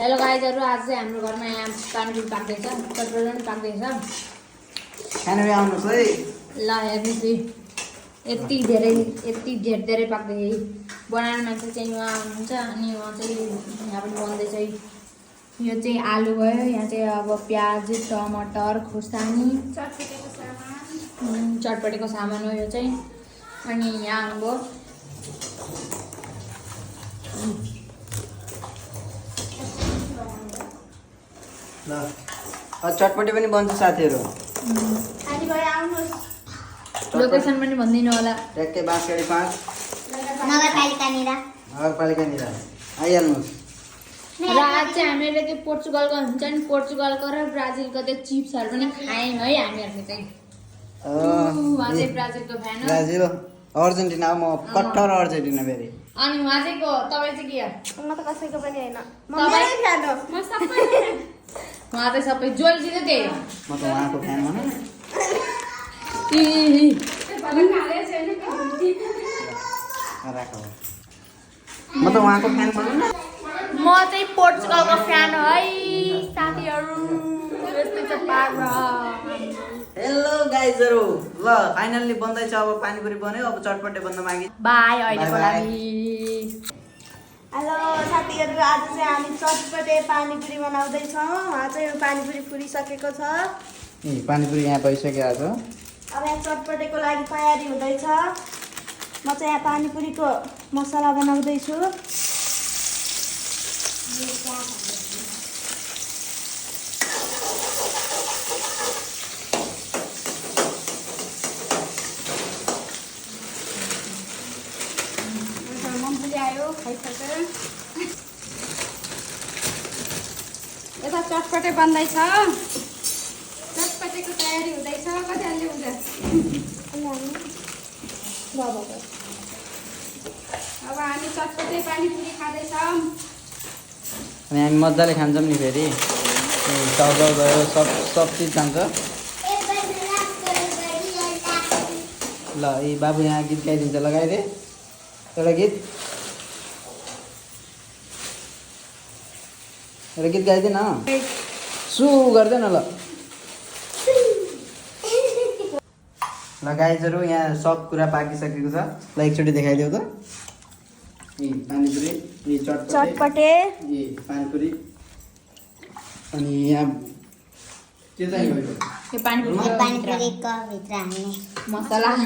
Hello गाइजहरु, आज चाहिँ हाम्रो घरमा यहाँ पानीपुरी पाक्दैछ, कटोरा पनि पाक्दैछ। खाना आउनुहोस् है। ल हेर्नुहोस्, यति धेरै पाक्दै बनाउने मान्छे चाहिँ उहाँ हुनुहुन्छ अनि उहाँ चाहिँ यहाँ पनि बन्दैछ। यो चाहिँ आलु भयो, यहाँ चाहिँ अब प्याज, टमाटर, खुर्सानी, चटपटेको सामान हो यो चाहिँ। अनि यहाँ आउनुभयो ल चटपटी पनि बन्छ साथीहरु। लोकेसन पनि भन्दिनु होला। ट्याक्कै बाँसगढी 5 नगरपालिका निरा आइहाल्नुहोस्। र आज चाहिँ हामीले त्यो पोर्चुगलको हुन्छ नि, पोर्चुगलको र ब्राजिलको त्यो चिप्सहरू पनि खायौँ है हामीहरूले चाहिँ। उहाँ चाहिँ ब्राजिलको फ्यान हो। ब्राजिल अर्जेन्टिना हो, म कट्टर अर्जेन्टिना फेरि। अनि उहाँ चाहिँ को तपाईँ चाहिँ के हो? म त कसैको पनि हैन, म तपाईँ? मेरै फ्यान हो। म सबै उहाँ चाहिँ सबै जोली चाहिँ त्यही हो। म त उहाँको फ्यान हो नि। राख म त उहाँको फ्यान भन्नु न। म चाहिँ पोर्चुगलको फ्यान हो है साथीहरू। यस्तै छ पारा। हेलो गाइजहरु, ल फाइनल्ली बन्दैछ। अब पानीपुरी बन्यो, अब चटपटे बन्न बाँकी। बाई अहिलेको बाई। लागि। हेलो साथीहरु, आज चाहिँ हामी चटपटे पानीपुरी बनाउँदैछौँ। उहाँ चाहिँ यो पानीपुरी फुलिसकेको छ। ए पानीपुरी यहाँ भइसकेको छ। अब यहाँ चटपटेको लागि तयारी हुँदैछ। म चाहिँ यहाँ पानीपुरीको मसला बनाउँदैछु। मम्मीले आयो खाइसक्यो। यता चटपटे बन्दैछ। चटपटेको तयारी हुँदैछ। कति हाल्ने हुन्छ? अब हामी चटपटे पानीपुरी खाँदैछौँ। अनि हामी मजाले खान्छौँ नि फेरि। चाउचाउ भयो, सब चिज खान्छ। ल ए बाबु यहाँ गीत गाइदिन्छ, लगाइदे एउटा गीत गाइदिएन सु गर्दैन। ल गाइजहरु, यहाँ सब कुरा पाकिसकेको छ। ल एकचोटि देखाइदेऊ त। पानीपुरी, चटपटे, पानीपुरी। अनि यहाँ के चाहिँ यो पानीपुरीको भित्र हाल्ने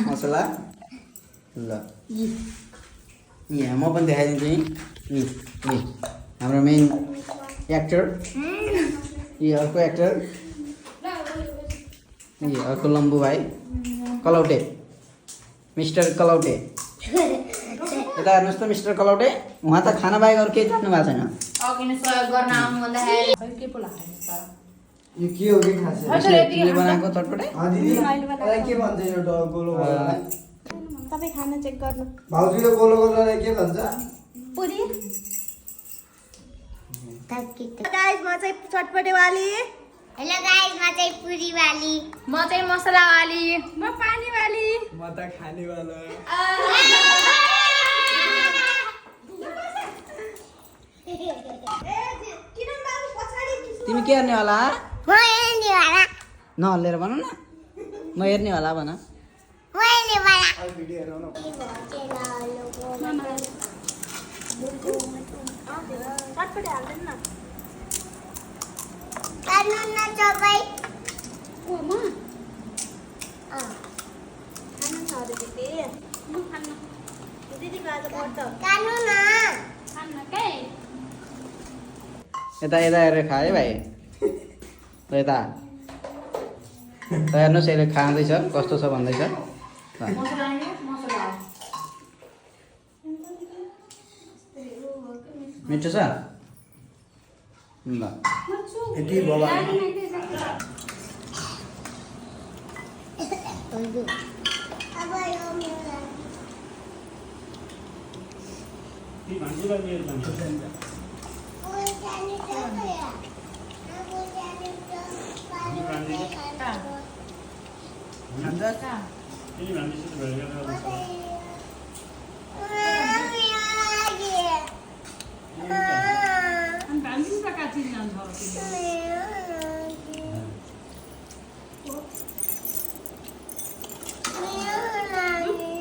मसला। ल यहाँ म पनि देखाइदिन्छु। यी हाम्रो मेन एक्टर, यी अर्को एक्टर, यी अर्को लम्बू भाइ कलौटे, मिस्टर कलौटे। यता हेर्नुहोस् त मिस्टर कलौटे, उहाँ त खाना बाहेक अरू केही जान्नु भएको छैन। अघि नै सहयोग गर्न आउनु भन्दाखेरि के पो लाग्यो तर यो के हो कि खास तिमीले बनाएको चटपटे के भन्छ यो गोलो तपाईँ खाना चेक गर्नु। भाउजूले गोलो गोलोलाई के भन्छ? पुरी। गाइस, म चाहिँ चटपटे वाली। हेलो गाइस, म चाहिँ पुरी वाली। म चाहिँ मसला वाली। म पानी वाली। म त खाने वाला। तिमी के हेर्ने होला? म हेर्ने वाला। नहल्लेर भन न। म हेर्ने होला भन। म हेर्ने वाला। भिडियो हेरौँ न। चटपटे हाल्दैन न। खानु न सबै। खानु छ अरे दिदी। म खान्न। दिदीको आज पर्छ। खानु न। खान्न के? यता हेरेर खा है भाइ। यता हेर्नुहोस्, यसले खाँदैछ कस्तो छ भन्दैछ। मसला नि मसला। मिठो छ। ल यति बोला अब यो मेरो पुरी खाने छ क्या? पुरी खाने छ। पानी अनि भान्जी पकाएको मेरो लागि